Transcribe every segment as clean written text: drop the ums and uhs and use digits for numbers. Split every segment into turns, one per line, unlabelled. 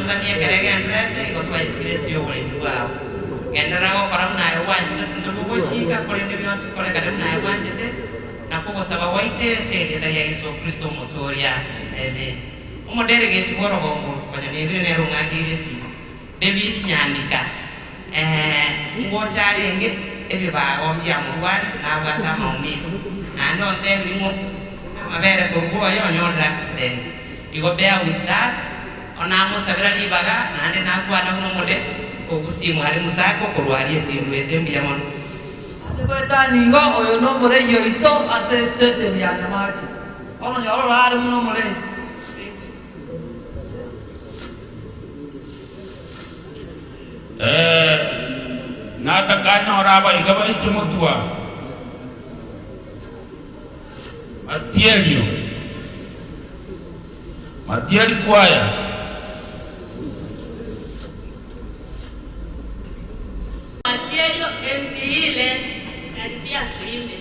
amaseseni ekero egendererete, igo twaikire ense y'oborendi bwao. Genderera gokora buna aye bwanchete, tintori gogochika, korende bionsi bikorekane buna aye bwanchete, nakwo ogosaba gwaito ase erieta ria Yeso Kristo Omotooria. Amen. Omoderegeti bw'orogongo oro konya nebire nere ong'akeire esimi, David Nyandika, Ee, ngocha arenge ebibago mbiamorware nabwate amaumivu, naende ontebirie ng'a amabere korwa oye onyorire accident. Igo bear with that, onamosabera ribaga naende nakwana buna omode ogusie mwalimu Sacco korwa aria ase ndwete. Mbuya mono.
Ase goetania igo, oyo nomorei oito ase estation ya Nyamache. Bono nyororo are buna omorei.
Ee, natakanyora abaiga baiche motwa Matierio, Matieri kwaya.
Matierio ensi ile, karibia tuimbe.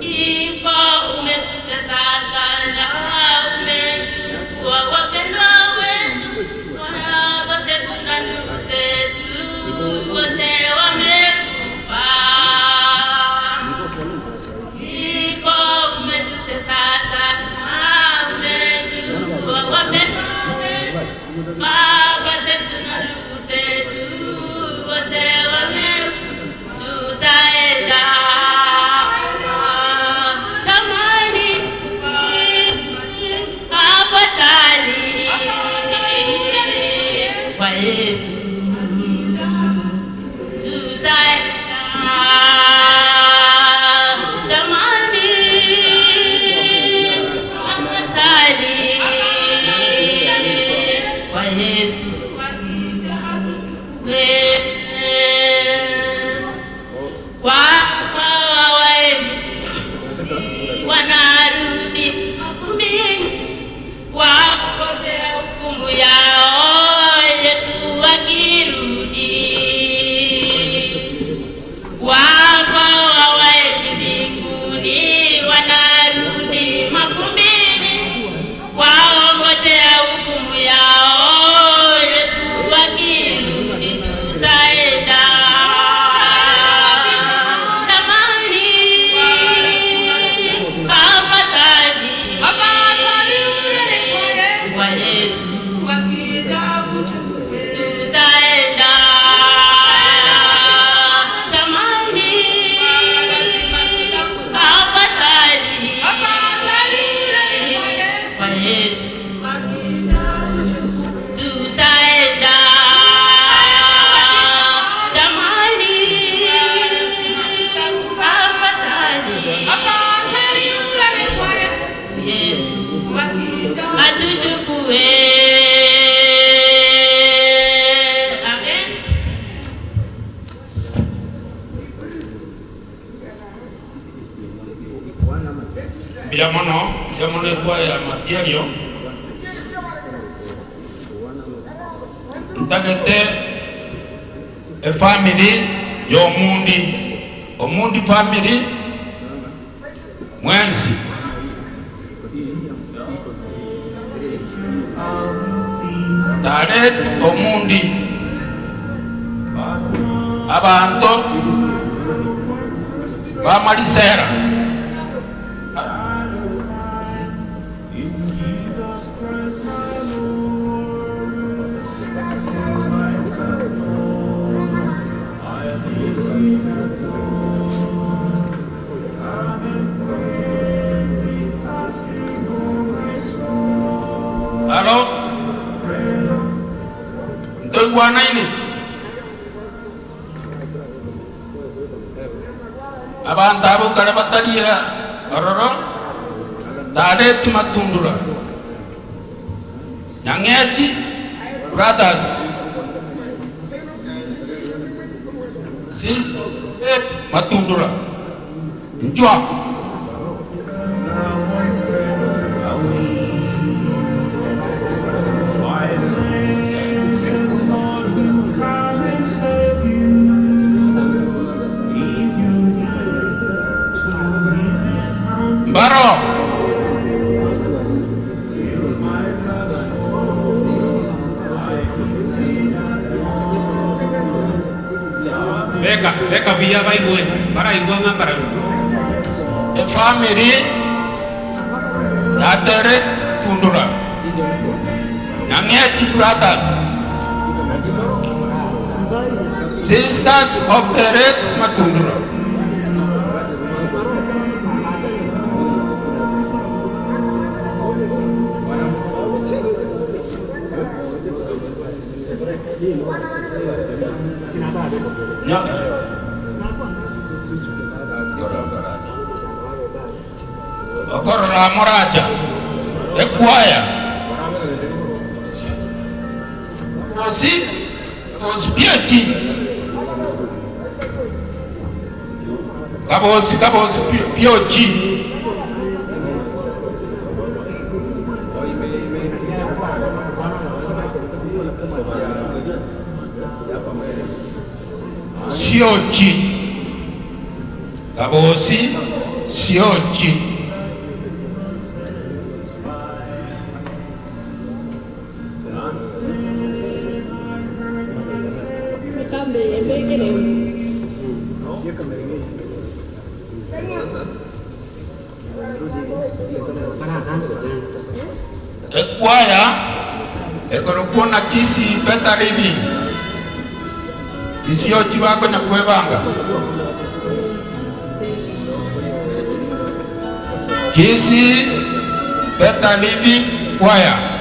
Kifo umetutesa sana, umechukua wapendwa wetu, baba zetu na ndugu zetu, wote wamekufa. Kifo umetutesa sana, umechukua wapendwa wetu, baba zetu na ndugu zetu, wote wamekufa. Tutaenda tamani, afadhali kwa Yesu. Tutaenda tamani, afadhali kwa Yesu. Wanarudi mavumbini, wangojea hukumu yao, Yesu akirudi. Wafa hawaendi mbinguni, wanarudi mavumbini, waongojea hukumu yao, Yesu akirudi tutaenda. Tamani, afadhali kwa Yesu tutaenda. Tamani, afadhali kwa Yesu tutaenda. Tamani, afadhali Yesu atuchukue. Amen.
Mbuya mono, mbuya mono ekwaya ya Matiario. Ntagete efamiri ya Omundi, Omundi family mwensi. Stareti Omundi, abanto ba Marisera. Toigwanaine? Abanto abwo kare batari ororo, Tareti matundura, Nyang'echi Brothers, Sister Matundura, Inchwa. Mbaro.
Beka, beka buya baigwe, baraigwe ng'a mbarabwo.
Efamiri ya Tere Tundura, Nyang'echi Brothers, Sisters of Tere Matundura. Okorora moracha ekwaya osi osi kabosi kabosi piochi siochi kabosi siochi. Ekwaya ekorokwo na Kisii Better Living Isiochi bakonya kwebanga Kisii Better Living Choir.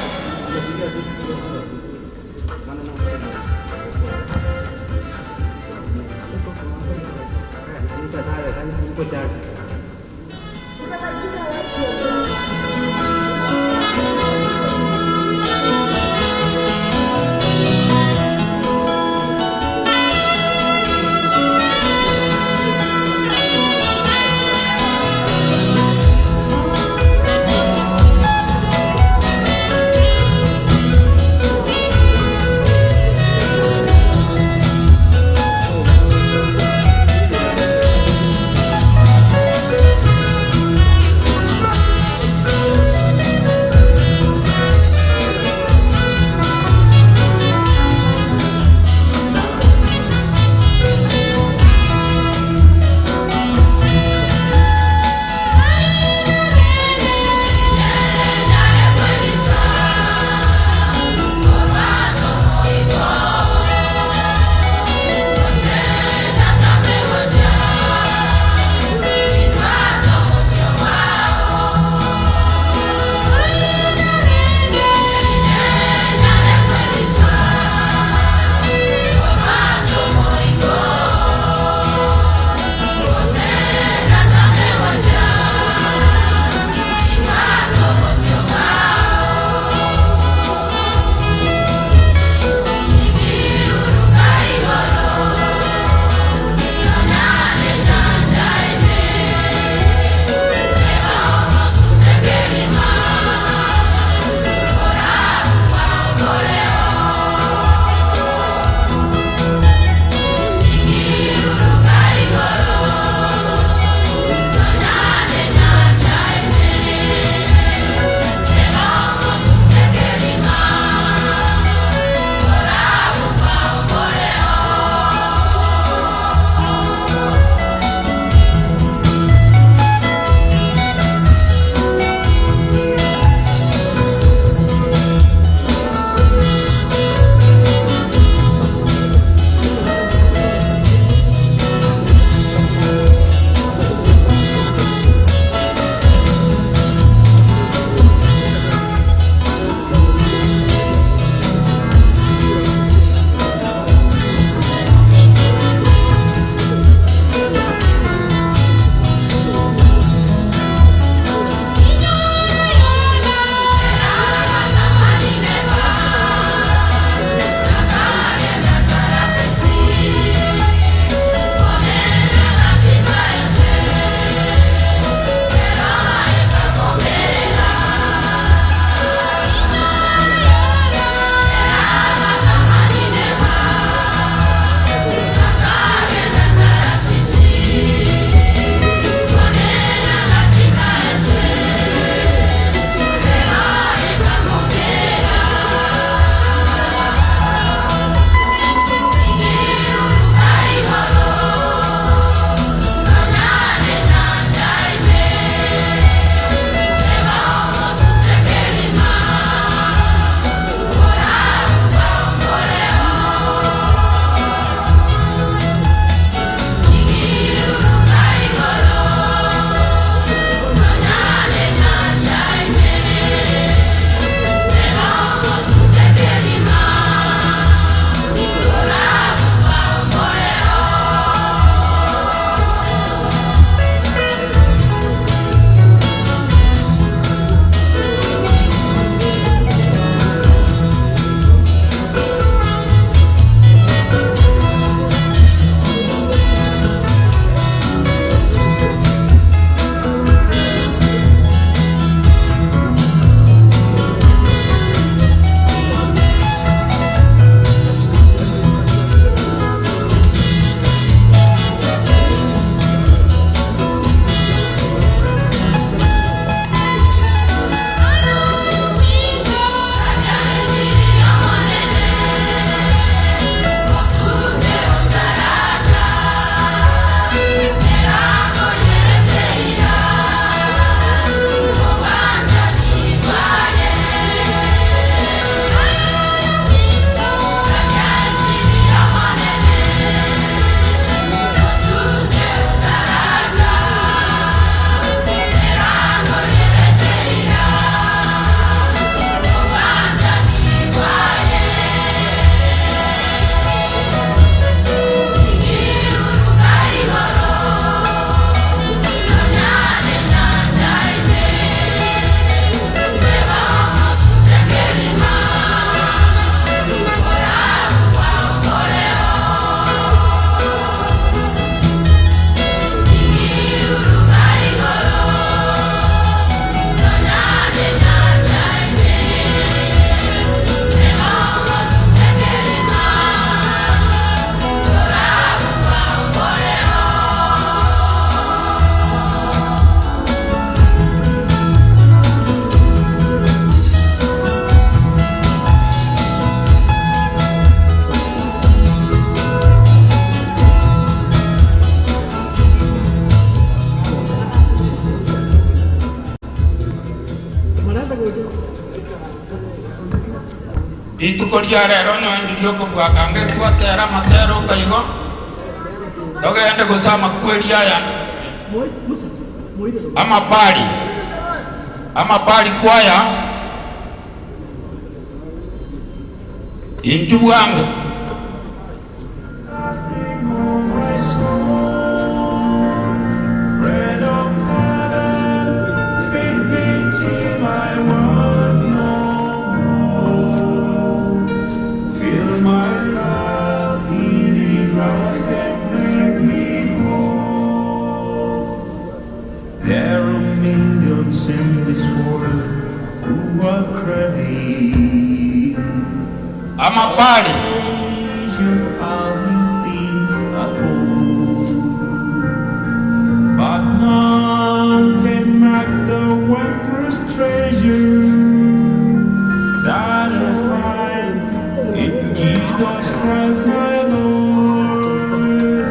Rituko ria rero onye ndiria okobua kange twatera amatero okaigo togende gose amakweri aya amapari amapari kwaya inchu bwango.
There are millions in this world who are craving
Amapari
vision of things afore, but none can match the wondrous treasure that I find in Jesus Christ, my Lord.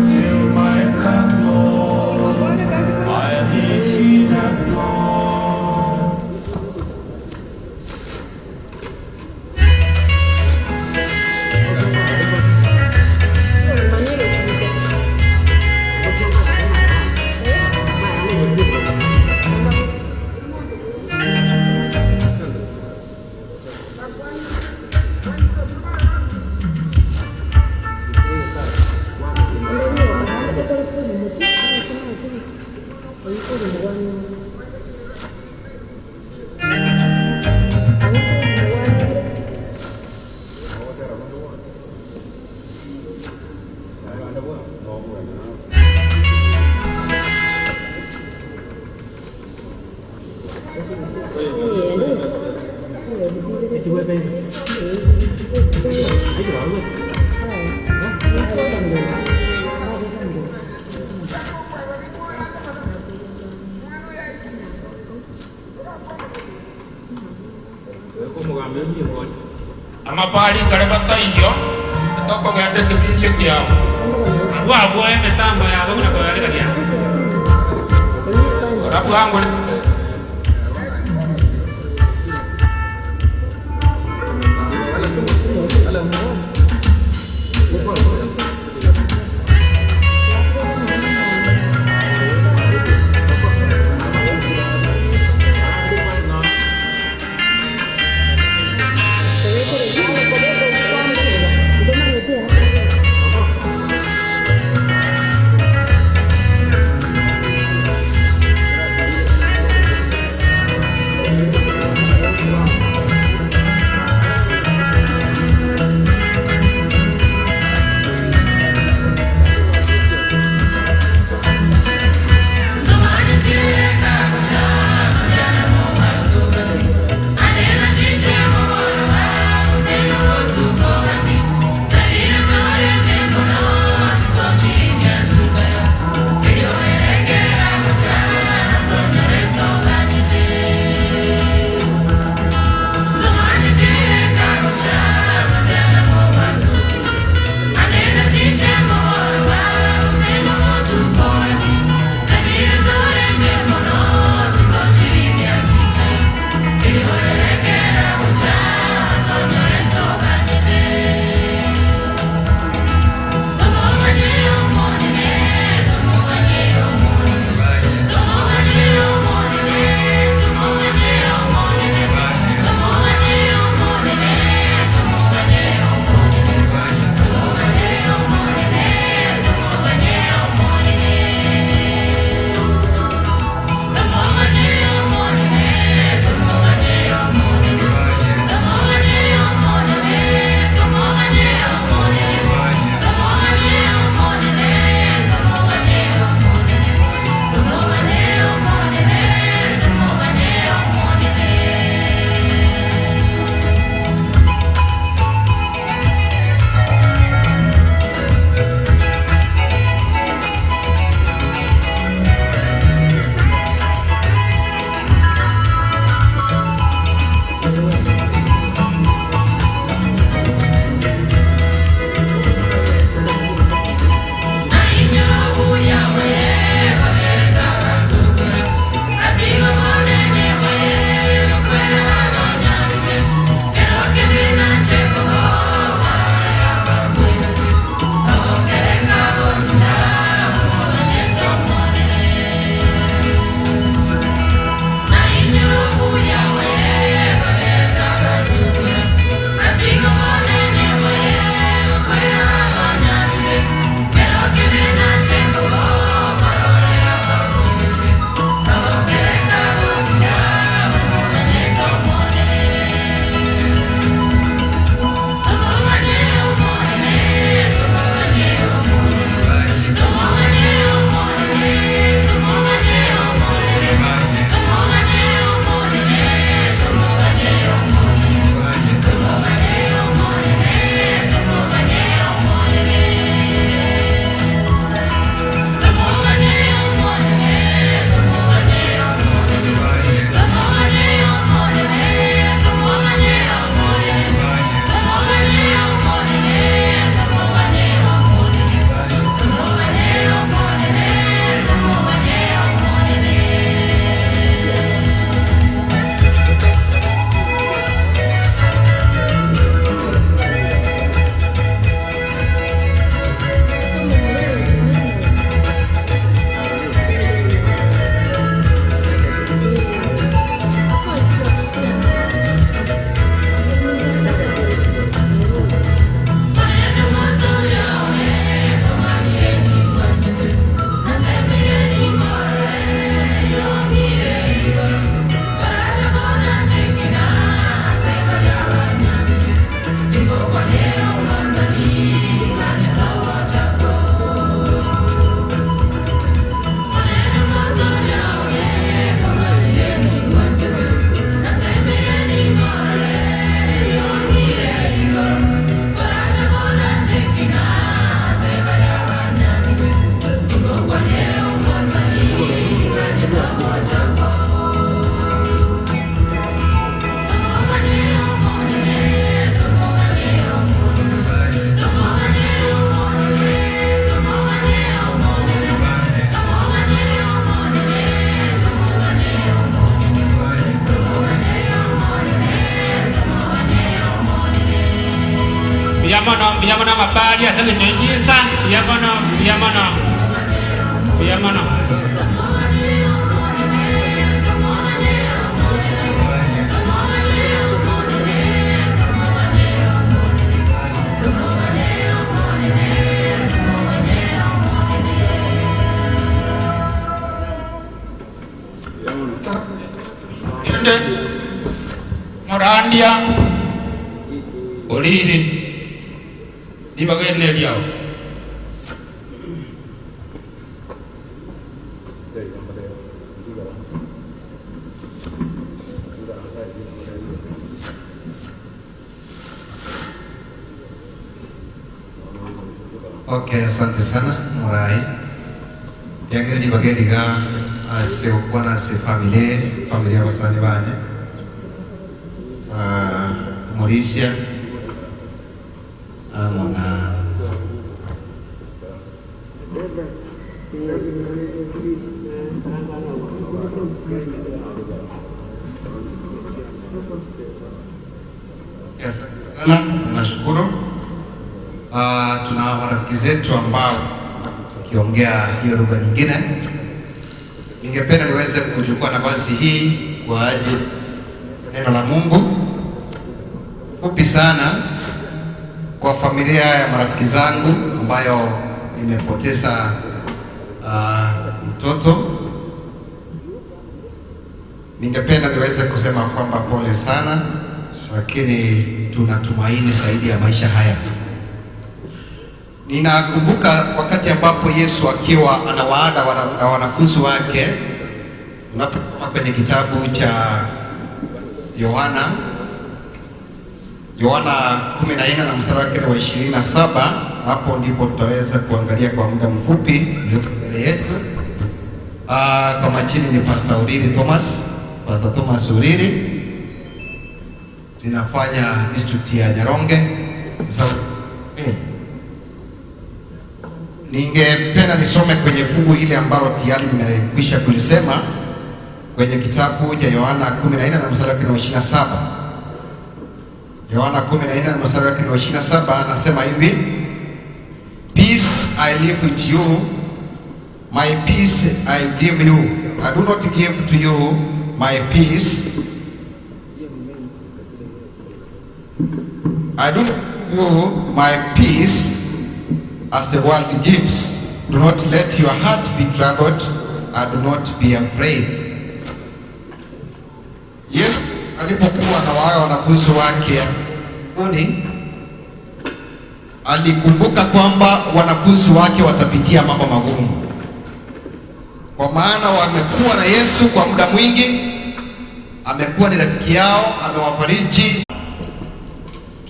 Fill my cup, Lord. I lift it up, Lord.
amapari kare bataiyo tokogenda ekebindi ekiabo
Abwo abwo emetambo yabo buna koyarekagia.
ora bwango.
mono, mbuya mono amapari ase eng'encho ye chinsa, mbuya mono, mbuya mono, mbuya mono.
Rende morandia orire ribaga eri neriao.
Okay, asante sana Murai. Riagere ribaga eri iga ase gokwana ase efamily eye, efamily ya abasani bane. Ah, Omorisia amo na Asante sana, nashukuru. Tuna marafiki zetu ambao tukiongea hiyo lugha nyingine. Ningependa niweze kuchukua nafasi hii kwa ajili neno la Mungu fupi sana kwa familia ya marafiki zangu ambayo nimepoteza mtoto. Ningependa niweze kusema kwamba pole sana, lakini tunatumaini zaidi ya maisha haya. Ninakumbuka wakati ambapo Yesu akiwa anawaaga wanafunzi wake, unaposoma kwenye kitabu cha Yohana, Yohana 14 na mstari wake wa 27, hapo ndipo tutaweza kuangalia kwa muda mfupi ulioko mbele yetu. Kwa majina ni Pastor Uriri Thomas, Pastor Thomas Uriri. Ninafanya district ya Nyaronge. Ningependa nisome kwenye fungu ile ambalo tayari nimekwisha kulisema kwenye kitabu cha Yohana 14 na mstari wake wa 27. Yohana 14 na mstari wake wa 27 anasema hivi: Peace I leave with you, my peace I give you. I do not give to you my peace. I do not give you my peace as the world gives. Do not let your heart be troubled, and do not be afraid. Yesu alipokuwa na wao wanafunzi wake mbinguni, alikumbuka kwamba wanafunzi wake watapitia mambo magumu, kwa maana wamekuwa na Yesu kwa muda mwingi, amekuwa ni rafiki yao, amewafariji.